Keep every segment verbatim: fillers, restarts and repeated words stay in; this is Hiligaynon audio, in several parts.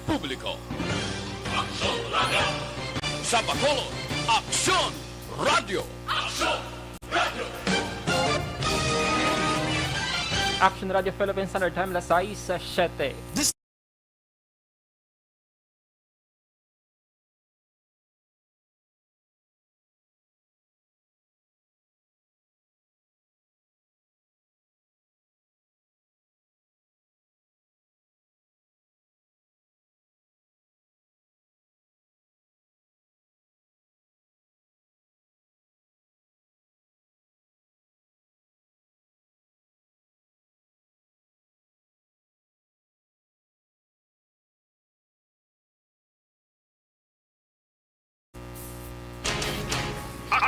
publiko. Aksyon Radio! Sa Bacolod, Aksyon Radio! Aksyon Radio! Action Radio Philippines Standard Time, alas sais siyete.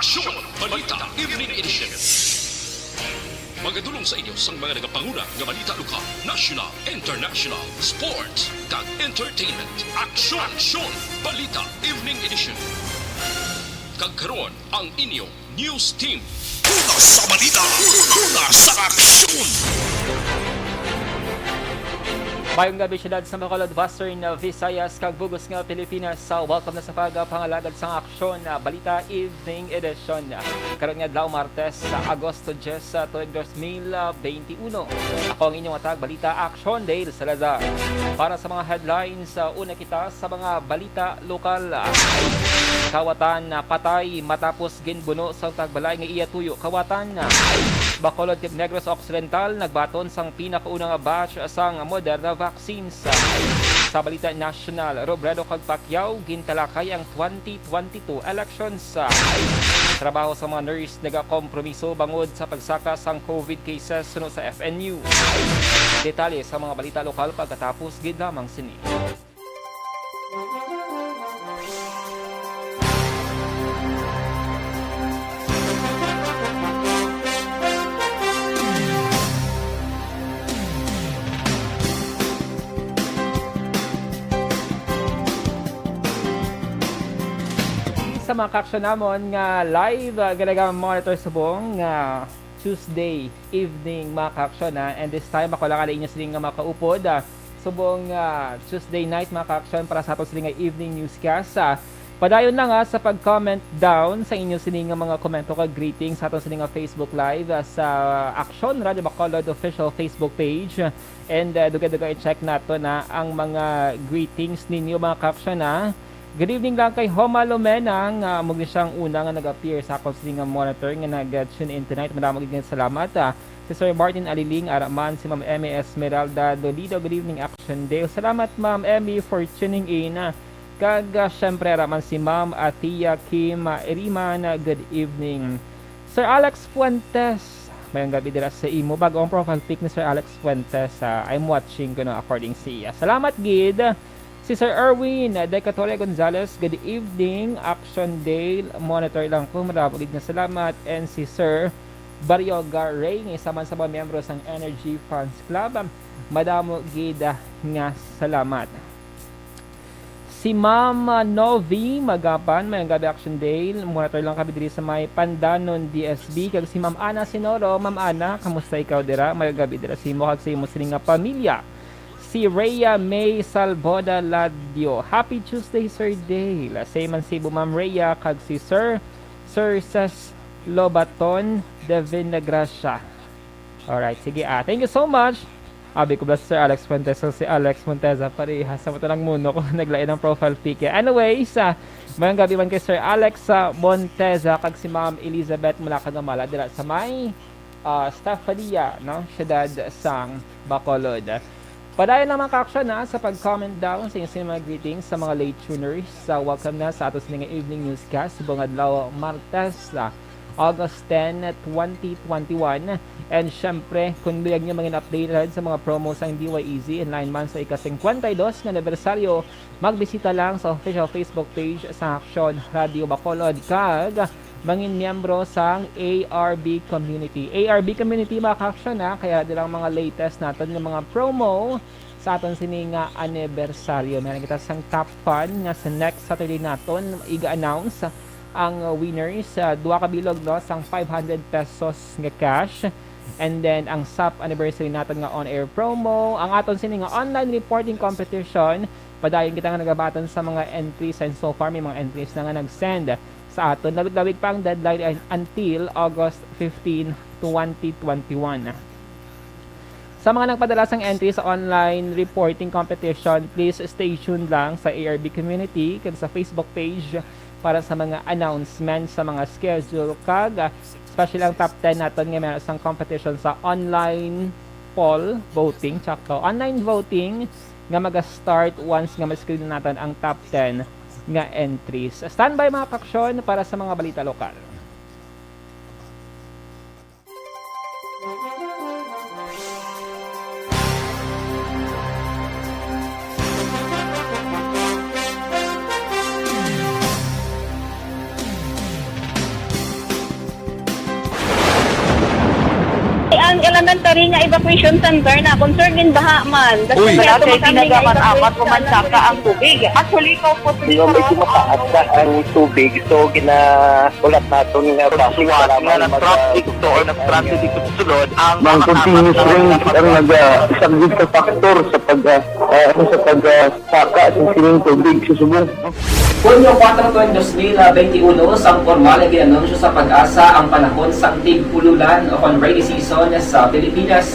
Aksyon! Balita Evening Edition. Magadulong sa inyo sang mga nagapanguna nga balita lokal, national, international, sports, kag entertainment. Aksyon! Aksyon! Balita Evening Edition. Kag karon, ang inyong news team. Una sa balita, una sa aksyon. Mayong gabi, siyudad sa Bacolod, Western Visayas, kag bug-os nga Pilipinas. Sa welcome na sa pagpangalagad sang Aksyon, ah, Balita Evening Edition. Karon nga adlaw, Martes, sa Agosto diyes, sa tuig dos mil benti uno. Ako ang inyong tagapagbalita, Aksyon Dale Salazar. Para sa mga headlines, sa una kita sa mga balita lokal. Kawatan na patay matapos ginbuno sa tagbalay nga iya tuyo. Kawatan na Bacolod kag Negros Occidental nagbaton sang pinakauna nga batch sang Moderna vaccines. Sa balita nasyonal, Robredo kag Pacquiao gintalakay ang twenty twenty-two elections. Trabaho sa mga nurse nagakompromiso bangod sa pagsaka sang covid cases suno sa F N U. Detalye sa mga balita lokal pagkatapos gid lamang sini. Sa mga kaaksyon namon nga live, ah, ganagang monitor subong nga Tuesday evening, mga kaaksyon, ha. And this time, ako lang ang inyo sining nga makaupod, ah, subong, ah, Tuesday night, mga kaaksyon, para sa aton sining nga evening newscast, ah. Padayon lang, ah, sa pag-comment down sa inyo sining nga mga komento kag greetings sa aton sining nga Facebook Live, ah, sa Aksyon Radio Bacolod official Facebook page. And, ah, dugay-dugay i-check nato na ang mga greetings ninyo, mga kaaksyon, ha. Good evening lang kay Homa Lumena, nga amo gid siyang una nga nag-appear sa akon sini nga monitor nga nag-tune in tonight. Madamo gid nga salamat, ah. Si Sir Martin Aliling, ara man si Ma'am Emmy Esmeralda Dolido. Good evening, Action Day. Salamat, Ma'am Emmy, for tuning in. Kag, ah, syempre, ara man si Ma'am Atia Kim, ah, Iriman. Good evening. Sir Alex Fuentes, mayong gabi dira sa imo. Bag-o ang profile pic ni Sir Alex Fuentes, ah, I'm watching kuno, according siya. Salamat gid. Si Sir Erwin Decatoria Gonzalez, good evening. Action Dale, monitor lang ko. Madamo gid nga salamat. And si Sir Barrioga Ray, nga isa man sa mga miyembro sang Energy Fans Club. Madamo gid, ah, nga salamat. Si Ma'am, ah, Novi Magapan, mayong gabi, Action Dale. Monitor lang kami diri sa may Pandanon, D S B. Kag si Ma'am Ana Sinoro. Ma'am Ana, kamusta ikaw dira? Mayong gabi dira sa imo kag sa imo sining nga pamilya. Si Rhea May Salboda Ladio. Happy Tuesday, Sir Dale. Same man si Ma'am Rhea kag si Sir, Sir Ses Lobaton Devin Gracia. Alright, sige, ah, thank you so much. Abi ko ba si Sir Alex Fuentes o si Alex Monteza, parehas sa mata ng muno ko, naglain ang profile pic, eh. Anyways, ah, mayong gabi man kay Sir Alex, ah, Monteza kag si Ma'am Elizabeth mula Cagamala dira sa may, ah, Stefania, no? Siyudad sang Bacolod. Padayon lang, mga kaaksyon, ha, sa pag-comment down sa inyong mga greetings sa mga late tuners. Sa welcome na sa ato sini nga evening newscast subong adlaw, Martes, ah, August ten, twenty twenty-one. And syempre, kung biyag niyo mangin updated sa mga promo sang D Y E Z, in line man sa ika-singkwenta y dos nga anibersaryo, magbisita lang sa official Facebook page sa Aksyon Radio Bacolod kag mangin miyembro sang A R B Community. A R B Community, mga kaaksyon, ha, kay ara dira ang mga latest naton nga mga promo sa aton sini nga anibersaryo. Meron kita sang top fun nga sa next Saturday naton iga-announce ang, uh, winners, uh, duha ka bilog, no, sang five hundred pesos nga cash. And then, ang sap anniversary naton nga on-air promo, ang aton sini nga online reporting competition, Padayon kita nga nagabaton sa mga entries, and so far may mga entries na nga nag-send sa aton. Lawig-lawig pa ang deadline, un-, until August fifteen, twenty twenty-one. Sa mga nagpadala sang entry sa online reporting competition, please stay tuned lang sa A R B community kag sa Facebook page para sa mga announcement sa mga schedule, kag, ah, especially ang top ten naton nga meron sang competition sa online poll voting, tsaka online voting nga maga-start once nga ma-screen naton ang top ten nga entries. Standby, mga kaaksyon, para sa mga balita lokal. Ang elementary nga evacuation center na concern gin baha man. Uy. Wala kay tinaga man amat ko man saka ang tubig. Actually, ko po. Medyo mataas na ang tubig, so gina- Ulat naton nga traffic, nga nag-traffic to or nag-transit dito sa sulod ang mga continuous rain ang naga-, isa gid ka factor sa pag, ah, ah, ano, sa pag, ah, saka sa sining tubig sa subong. Hunyo kuwatro, dos mil benti uno, sang pormal nga gin-anunsyo sa PAGASA ang panahon sang tig-ululan o kon rainy season sa Pilipinas.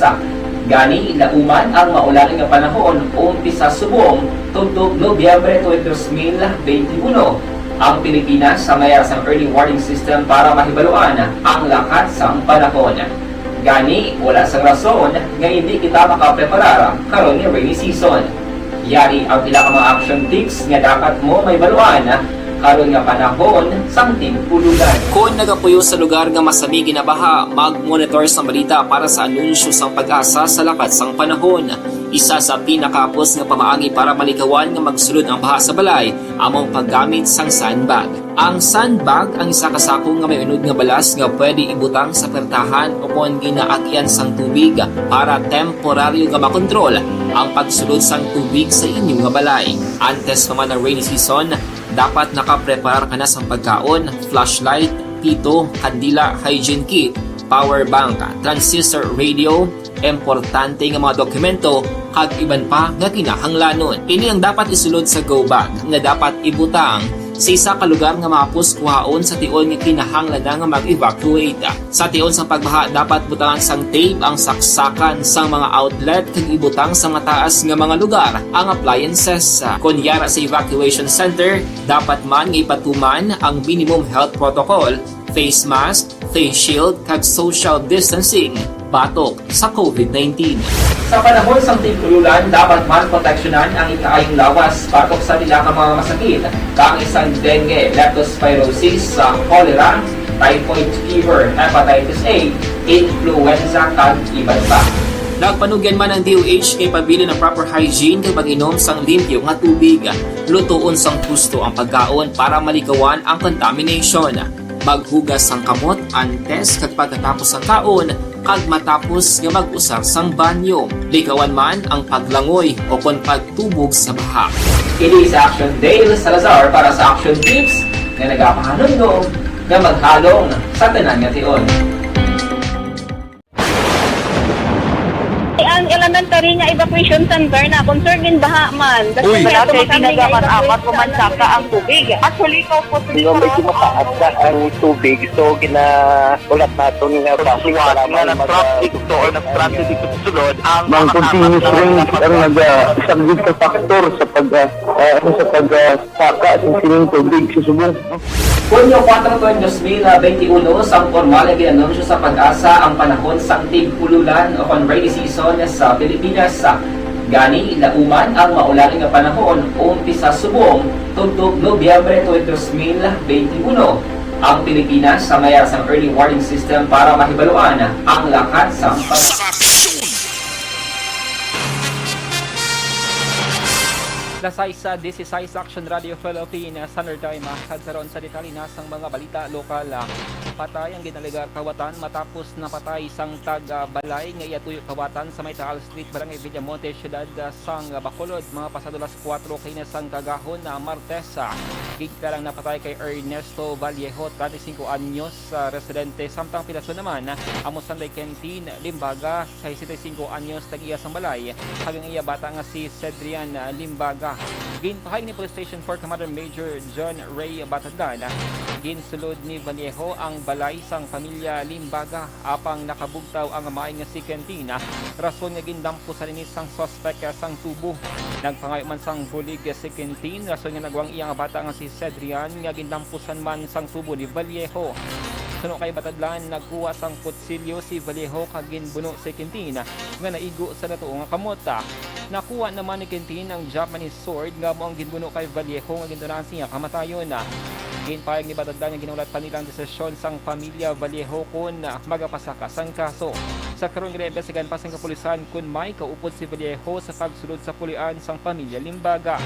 Gani, lauman ang maulan nga panahon, umpisa subong tubtob Nobyembre twenty twenty-one. Ang Pilipinas sa may ara sang early warning system para mahibaluan ang lakat sang panahon. Gani, wala sang rason nga indi kita makapreparar karon nga rainy season. Yari ang pila ka mga action tips nga dapat mo mahibaluan karon nga panahon sang tig-ululan. Kon nagapuyo sa lugar nga masami ginabaha, mag-monitor sang balita para sa anunsyo sang PAGASA sa lakat sang panahon. Isa sa pinakahapos nga pamaagi para malikawan nga magsulod ang baha sa balay amo ang paggamit sang sandbag. Ang sandbag ang isa ka sako nga may unod nga balas nga pwede ibutang sa pertahan o kon ginaagyan sang tubig para temporaryo nga makontrol ang pagsulod sang tubig sa inyo nga balay. Antes pa man ang rainy season, dapat nakapreparar ka na sang pagkaon, flashlight, pito, kandila, hygiene kit, power bank, transistor radio, importante nga mga dokumento, kag iban pa nga kinahanglanon. Ini ang dapat isulod sa go bag nga dapat ibutang sa isa ka lugar nga mahapos kuhaon sa tion nga kinahanglan na nga mag-evacuate. Sa tion sang pagbaha, dapat butangan sang tape ang saksakan sang mga outlet kag ibutang sa mataas nga mga lugar ang appliances. Kon yara sa evacuation center, dapat man nga ipatuman ang minimum health protocol, face mask, face shield, kag social distancing batok sa COVID nineteen. Sa panahon sang tig-ululan, dapat man proteksyonan ang ikaayong lawas batok sa pila ka mga masakit, kaangay sang dengue, leptospirosis, sa cholera, typhoid fever, hepatitis A, influenza, kag iban pa. Nagpanugyan man ang D O H nga ipabilin ang proper hygiene kag pag-inom sang limpyo nga tubig. Lutoon sang husto ang pagkaon para malikawan ang contamination. Maghugas sang kamot antes kag pagkatapos sang kaon kag matapos nga mag-usar sang banyo. Likawan man ang paglangoy o kon pagtubog sa baha. Kini si Action Dale Salazar para sa Action Tips nga nagapahanumdom nga maghalong sa tanan nga tion. Ang elementary nga evacuation center na concern gin baha man. Uy. Wala kay tinaga man amat ko man saka ang tubig. Actually, ko po. Medyo mataas na ang tubig, so gina-, ulat naton nga traffic, nga nag-traffic to or nag-transit dito sa sulod ang mga continuous rain ang naga-, isa gid ka factor sa pag, ah, ah, ano, sa pag, ah, saka sa sining tubig sa subong. Hunyo kuwatro, dos mil benti uno, sang pormal nga gin-anunsyo sa PAGASA ang panahon sang tig-ululan o kon rainy season sa Pilipinas. Gani, lauman ang maulan nga panahon, umpisa subong tubtob Nobyembre twenty twenty-one. Ang Pilipinas sa may ara sang early warning system para mahibaluan ang lakat sang panahon. Alas sais disisais, Action Radio Philippines, Standard Time, ah, kag karon sa detalye na sang mga balita lokal, ah. Patay ang ginaalegar kawatan matapos napatay sang taga-balay nga iya tuyo kawatan sa may Taal Street, Barangay Villamonte, siyudad, ah, sang Bacolod, mga pasado alas kuwatro kaina sang kaagahon na Martes, ah. Gigta lang napatay kay Ernesto Vallejo, treinta y cinco anyos, ah, residente, samtang pilason naman, ah, amo sang Kentin Limbaga, sesenta y cinco anyos, tag-iya sang balay, kag ang iya bata nga si Cedrian, ah, Limbaga. Ginpahayag ni Police Station four Commander Major John Ray Batadlan, ginsulod ni Vallejo ang balay sang pamilya Limbaga, apang nakabugtaw ang amay nga si Quentin, rason nga gindampusan ini sang suspek sang tubo. Nagpangayo man sang bulig si Quentin, rason nga nagwa ang iyang bata nga si Cedrian nga gindampusan man sang tubo ni Vallejo. Suno kay Batadlan, nagkuha sang kutsilyo si Vallejo kag ginbuno si Quentin nga naigo sa natuo nga kamot. Nakuha naman ni Quentin ang Japanese sword nga amo ang ginbuno kay Vallejo nga gintunahan sa iya kamatayon. Ginpahayag ni Batadlan nga ginahulat pa nila ang desisyon sang pamilya Vallejo kon magapasaka sang kaso. Sa karon, ginaimbestigahan pa sang kapulisan kon may kaupod si Vallejo sa pagsulod sa pulian sang pamilya Limbaga.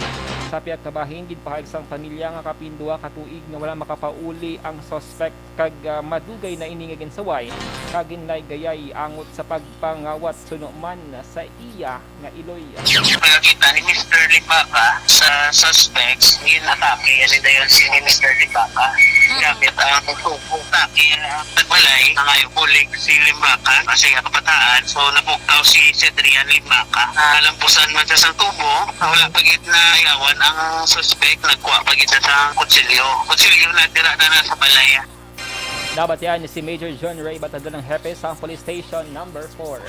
Sa pihak nga bahin, ginpahayag sang pamilya nga kapin duha ka tuig nga wala makapauli ang suspek kag, ah, madugay na ini nga ginsaway kag ginlaygayay angot sa pagpangawat suno man sa iya nga iloy. Nakita ni Mister Limbaka sa suspects, ginatake. Ano dayon si Mister Limbaka? Gamit ang tubo. Atake ang tagbalay, nangayo bulig si Limbaka, kasi nga kabataan. So, nabugtaw si Cedrian Limbaka. Nalampusan man siya sa tubo, wala pa gid nayawan ang suspect, nagkuha pa gid siya sa kutsilyo. Kutsilyo na dira na, na sa balay. Nabatian ni si Major John Ray Batadlan, ang hepe sa Police Station Number four.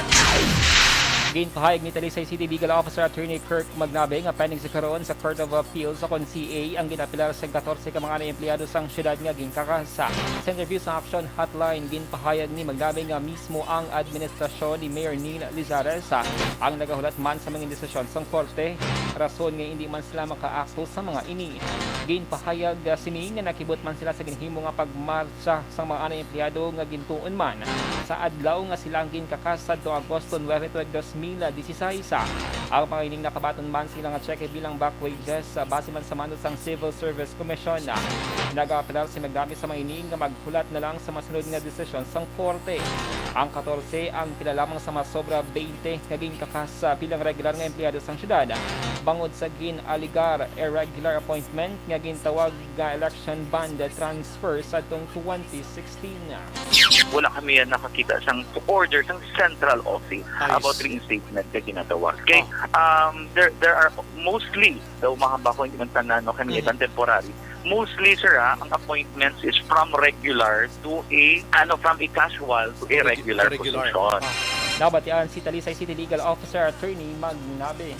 Ginpahayag ni Talisay City Legal Officer Attorney Kirk Magnabe nga pending sa karon sa Court of Appeals o kon C A ang ginapilar sa katorse ka mga anay empleyado sang siyudad nga ginkakasa. Sa interview sa Action Hotline, ginpahayag ni Magnabe nga mismo ang administrasyon ni Mayor Neil Lizares ang nagahulat man sa mga desisyon sang korte, rason nga indi man sila makaakto sa mga ini. Ginpahayag, ah, sini nga nakibot man sila sa ginhimo nga pagmartsa sang mga anay empleyado nga gintuon man sa adlaw nga sila ang ginkakas sadto Agosto nuebe tuig dos mil dieciséis. Ang mga ining nakabaton man sila nga tseke bilang back wages, ah, base man sa manod sang Civil Service Commission. Nagaapelar si Magnabe sa mga ini nga maghulat na lang sa masunod nga desisyon sang korte. Ang katorse ang pila lamang sa masobra twenty nga ginkakas, ah, bilang regular nga empleyado sang siyudad bangod sa gin-alegar irregular appointment nga gintawag nga election bond transfer sadtong twenty sixteen. Wala kami yan nakakita sang order sang central office. Ah, yes. About reinstatement nga ginatawag. Okay? Oh. Um, there, there are mostly, daw mahamba ko, hindi man tanan, no, kami, mhm, iban temporary. Mostly, sir, ah, ang appointments is from regular to a, ano, from a casual to a regular position. Ah. Nabatian si Talisay City Legal Officer Attorney Magnabe.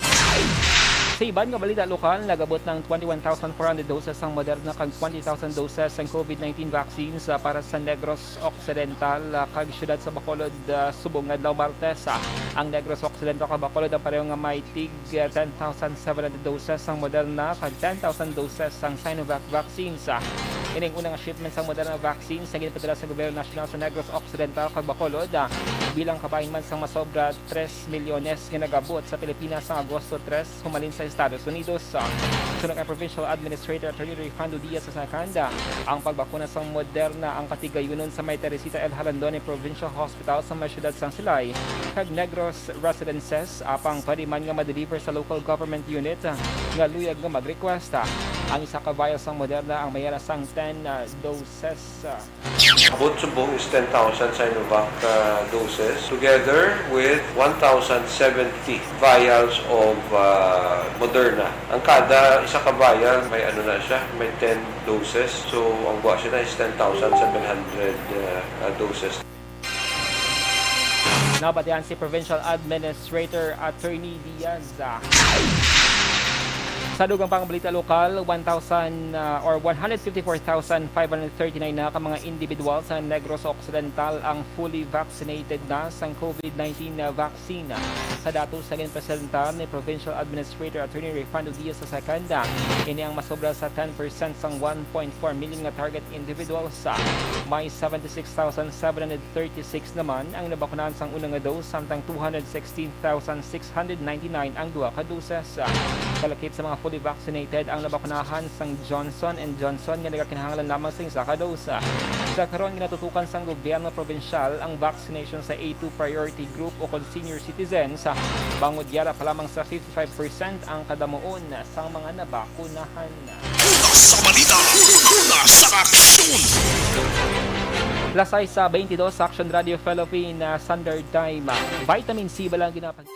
Sa iban nga balita lokal, nag-abot ng twenty-one thousand four hundred doses ang Moderna kag twenty thousand doses ang COVID nineteen vaccines, ah, para sa Negros Occidental, ah, kag siyudad sa Bacolod, ah, subong nga adlaw Martes. Ah, ang Negros Occidental kag Bacolod ang pareho nga may tig, ah, ten thousand seven hundred doses sang Moderna kag ten thousand doses sang Sinovac vaccines. Ah, ining unang shipment sang Moderna vaccines nga ginpadala sa gobyerno nasyonal sa Negros Occidental kag Bacolod, ah, bilang kabahin man sang masobra tres milyones nga nag-abot sa Pilipinas sang Agosto tres humalin sa Estados Unidos. Suno kay Provincial Administrator Attorney Rayfando Diaz sa Second, ang pagbakuna sang Moderna ang patigayunon sa may Teresita L. Jalandone Provincial Hospital sa may siyudad sang Silay kag Negros Residences, apang pwede man nga ma-deliver sa local government unit nga luyag nga mag-request. Ang isa ka vial sang Moderna ang may yara sang ten, ah, doses. Abot subong is ten thousand Sinovac, uh, doses, together with one thousand seventy vials of, uh, Moderna. Ang kada isa ka vial, may ano na siya, may ten doses. So, ang buwa siya na is ten thousand seven hundred, uh, uh, doses. Nabatian si Provincial Administrator Attorney Diaz. Sa dugang pang balita lokal, one thousand, ah, or one hundred fifty-four thousand five hundred thirty-nine na ka mga individual sa Negros Occidental ang fully vaccinated na sang COVID nineteen na vaccine. Sa datos nga ginpresentar ni Provincial Administrator Attorney Rayfando Diaz sa Second, ini ang masobra sa ten percent sang one point four million nga target individuals. May seventy-six thousand seven hundred thirty-six naman ang nabakunahan sang una nga dose, samtang two hundred sixteen thousand six hundred ninety-nine ang duha ka doses. Kalakip sa mga fully vaccinated ang nabakunahan sang Johnson and Johnson nga nagakinahanglan lamang sing isa ka dose. Sa karon, ginatutukan sang gobyerno probinsyal ang vaccination sa A two priority group o kon senior citizens, bangod yara pa lamang sa fifty-five percent ang kadamuon sang mga nabakunahan. Una sa balita, una sa aksyon. Las sais sa twenty-dos, Action Radio Philippine, ah, Standard Time. Vitamin C ba lang ginapag-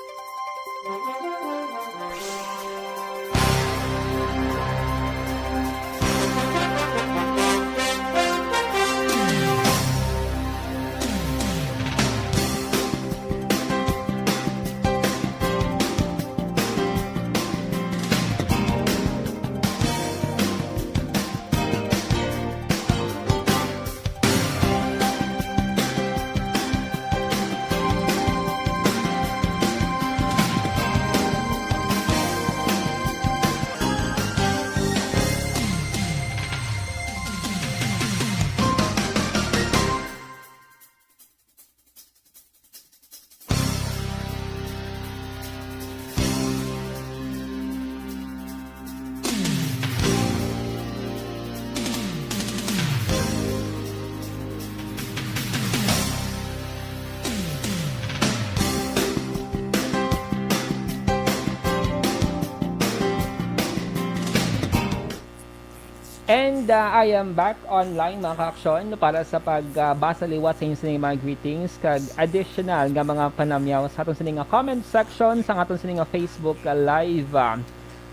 And, uh, I am back online, mga ka-aksyon, para sa pagbasa liwat sa inyo sining mga greetings kag additional nga mga panamyaw sa aton sining nga comment section sa aton sining nga Facebook Live. Ah,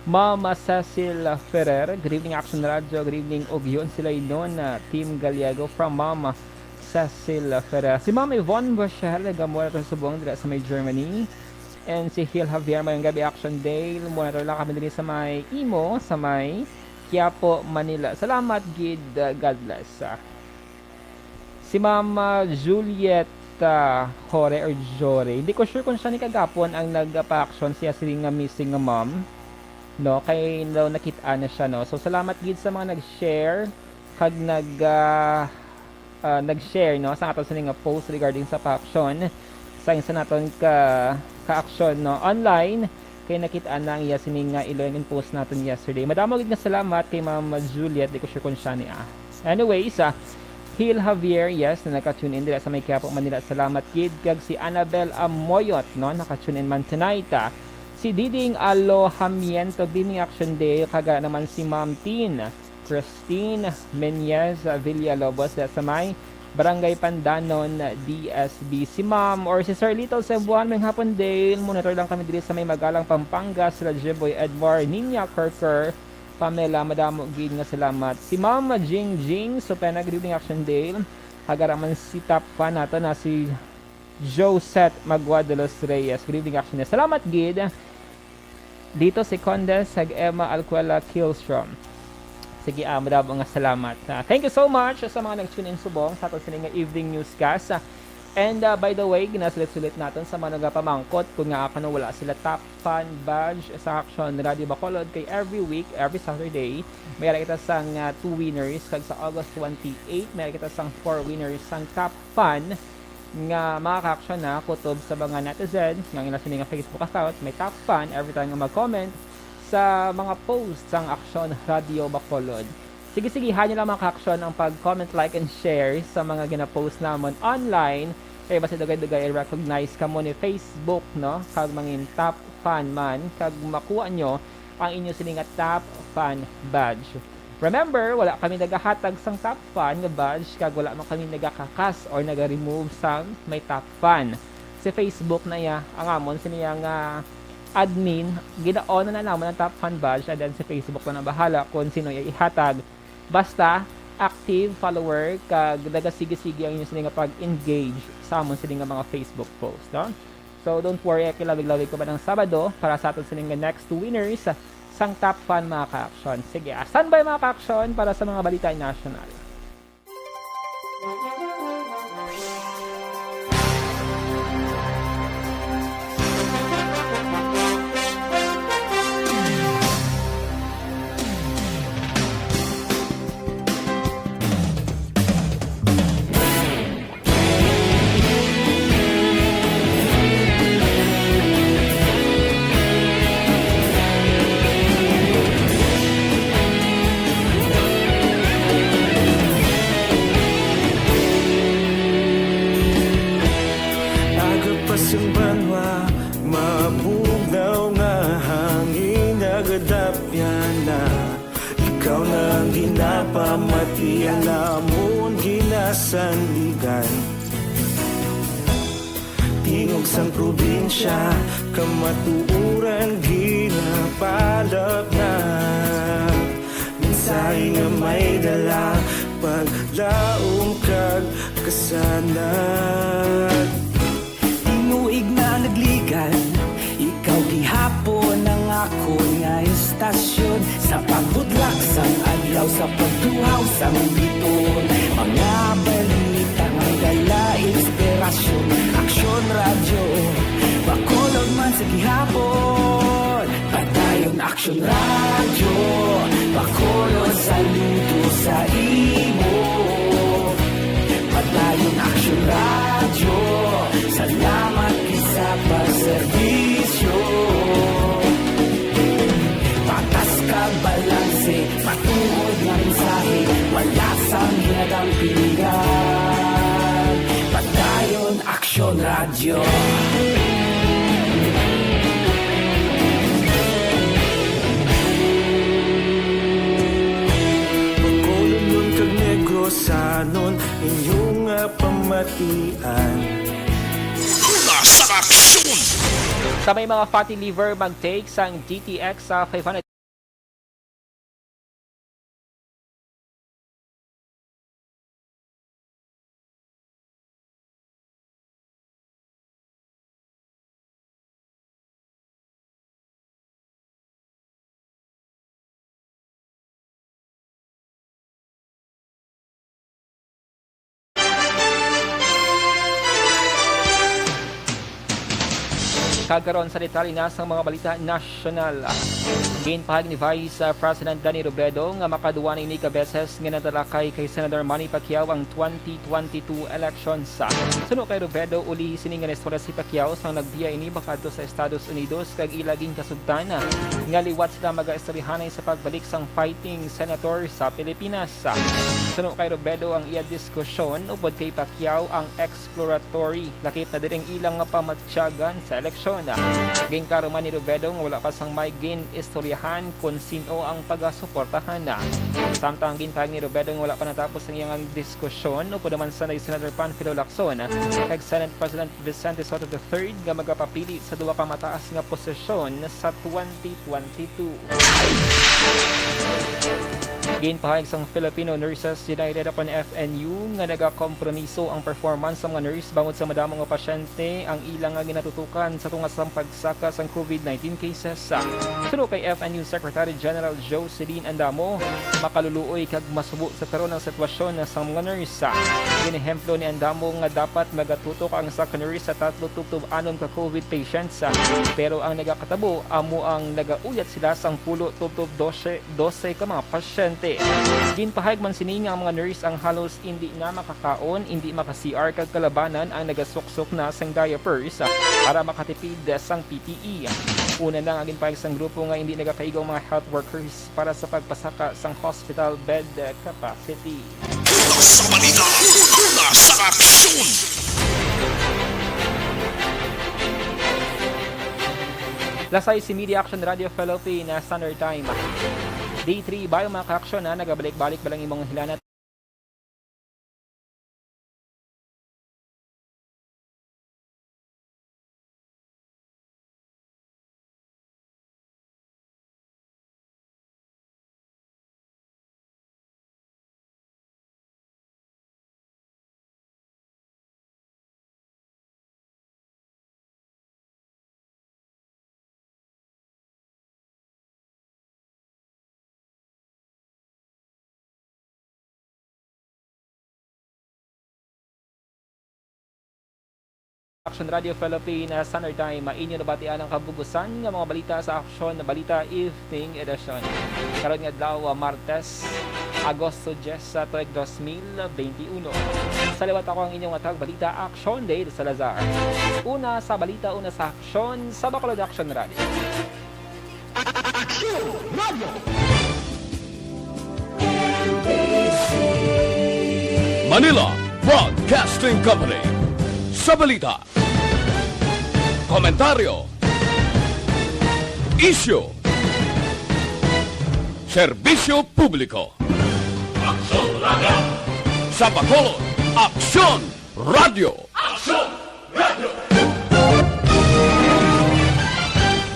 Ma'am Cecil Ferrer, good evening, Action Radio, good evening, Ugyon sila inon, ah, Team Gallego from Ma'am Cecil Ferrer. Si Ma'am Yvonne Rochelle, nagamura sa subong dira sa may Germany. And si Hil Javier, mayong gabi, Action Dale. Mura lang kami diri sa may Imo, sa may Quiapo, Manila. Salamat gid, uh, God bless. Ah, si Ma'am, uh, Juliet, uh, Jore or Jore. Hindi ko sure kung siya ni kagapon ang nagpa-action siya sini nga missing nga mom. No, kay daw nakit-an na siya, no. So, salamat gid sa mga nag-share kag nag, uh, uh, nag-share, no, sa aton sini nga post regarding sa pa-action sa isa naton ka ka-action, no, online, kay nakit-an na ang iya sini nga ilo nga in-post naton yesterday. Madamo gid nga salamat kay Ma'am Juliet, di ko sure kung siya ni, ah. Anyways, ah, Hil Javier, yes, na naka-tune in dira sa may Quiapo, Manila. Salamat gid. Kag si Annabel Amoyot, no, naka-tune in man tonight, ah. Si Diding Alojamiento, Gaming Action Day, kag naman si Ma'am Tin Christine Meñez Villalobos, sa may Barangay Pandanon, D S B. Si Ma'am or si Sir Little Cebuano, mayong hapon, Dale. Monitor lang kami diri sa may Magalang, Pampanga, sila Jeboy Edward, Niña Kerker, Pamela, madamo gid nga salamat. Si Ma'am Jing Jing Supena, good evening, Action Dale. Kag ara man si top fan nato na si Josette Magua de los Reyes, good evening, Action Dale. Salamat gid. Dito si Condes kag Emma Alcuela Kilstrom. Sige, ah, madamo nga salamat. Ah, thank you so much sa mga nag-tune in subong sa aton sini nga evening newscast. Ah, and, ah, by the way, ginasulit-sulit naton sa mga nagapamangkot kung nga, ah, kano wala sila top fan badge sa Action Radio Bacolod, kay every week, every Saturday, may ara kita sang, ah, two winners, kag sa August twenty-eight, may ara kita sang four winners sang top fan nga mga ka-action na kutob sa mga netizen nga ang ila sini nga Facebook account may top fan every time nga mag-comment sa mga post sang Action Radio Bacolod. Sige, sige, hanyo lang, mga ka-action, ang pag-comment, like, and share sa mga gina-post namon online. Kay basi dugay-dugay i-recognize kamo ni Facebook, no? Kag mangin top fan man, kag makuha nyo ang inyo sini nga top fan badge. Remember, wala kami nagahatag sang top fan nga badge, kag wala man kami nagakakas or naga-remove sang may top fan. Si Facebook na iya ang amon, sini iya nga admin, ginaon na namon ang top fan badge, and then si Facebook na na bahala kung sino iya ihatag. Basta, active follower, kag nagasigi-sige ang inyo sini nga pag-engage sa amon sini nga mga Facebook post, no? So, don't worry, kilawig-lawig ko ba ng Sabado para sa aton sini nga next two winners sang top fan, mga ka-action. Sige, ah, standby, mga ka-action, para sa mga balita national. Aga pa sang banwa, mabugnaw nga hangin, nagadapyan na. Ikaw na ang ginapamati, ang amon ginasandigan. Tingog sang probinsya, kamatuoran ginapalapnat. Mensahe nga may dala, paglaom kag kasanag. Tinuig na nagligan, ikaw gihapon ang akon nga istasyon. Sa pagbudlak sang adlaw, sa pagtuhaw sang biton, mga balita nga dala inspirasyon. Aksyon Radyo Bacolod man sa gihapon. Padayon Aksyon Radyo Bacolod, saludo sa imo. Padayon Aksyon Radyo, salamat gid sa pagserbisyo. Patas kag balanse, matuod nga mensahe, wala sang ginadampingan. Padayon Aksyon Radyo. Inyong, ah, pamatian. Una sa aksyon! Sa may mga fatty liver, mag-take sang G T X sa five hundred. Kag karon sa detalye na sang mga balita nasyonal. Ginpahayag ni Vice, ah, President Leni Robredo nga makaduwa na ini ka beses nga natalakay kay Senator Manny Pacquiao ang twenty twenty-two elections. Suno kay Robredo, ulihi sini nga naistorya si Pacquiao sang nagbiya ini makadto sa Estados Unidos kag ila ginkasugtan nga liwat sila magaistoryahanay sa pagbalik sang fighting senator sa Pilipinas. Suno kay Robredo, ang iya diskusyon upod kay Pacquiao ang exploratory, lakip na diri ang ilang pamatyagan sa eleksyon. Ginklaro man ni Robredo nga wala pa sang may gin-istoryahan kon sin-o ang pagasuportahan. Samtang ginpahayag ni Robredo nga wala pa natapos ang iyang diskusyon upod naman sa Senator Panfilo Lacson kag Senate President Vicente Sotto the third nga magapapili sa duha ka mataas nga posisyon sa twenty twenty-two. Ginpahayag sang Filipino Nurses United o kon F N U nga nagakompromiso ang performance sa mga nurse bangod sa madamo nga pasyente ang ila nga ginatutukan sa tunga sang pagsaka sang COVID nineteen cases. Suno kay F N U Secretary General Jocelyn Andamo, makaluluoy kag masubo sa karon ang sitwasyon sang mga nurse. Ginehemplo ni Andamo nga dapat magatutok ang saka nurse sa tatlo tubtob anom ka COVID patients, pero ang nagakatabo amo ang nagauyat sila sang pulo tubtob dose, dose ka mga pasyente. Ginpahayag man sini nga ang mga nurse ang halos indi na makakaon, indi maka-C R kag kalabanan ang nagasuksok na sang diapers para makatipid sang P P E. Una na nga ginpahayag sang grupo nga indi nagakaigo ang mga health workers para sa pagpasaka sang hospital bed capacity. Una sa balita, una sa aksyon. Lasay si Media Action Radio Philippine, ah, Standard Time. Day three, bayo mga ka-aksyon, ah, nagabalik-balik ba lang imong hilanat? Action Radio Philippine, ah, Standard Time. Inyo nabatian ang kabugusan nga mga balita sa Action Balita Evening Edition. Karon nga adlaw, ah, Martes, Agosto diyes, sa tuig dos mil benti uno. Sa liwat, ako ang inyong tagabalita, Action Dale Salazar. Una sa balita, una sa aksyon, sa Bacolod Action Radio. Action Radio. Manila Broadcasting Company. Sa balita, komentaryo, isyu, serbisyo publiko. Aksyon Radio. Sa Bacolod, Aksyon Radio. Aksyon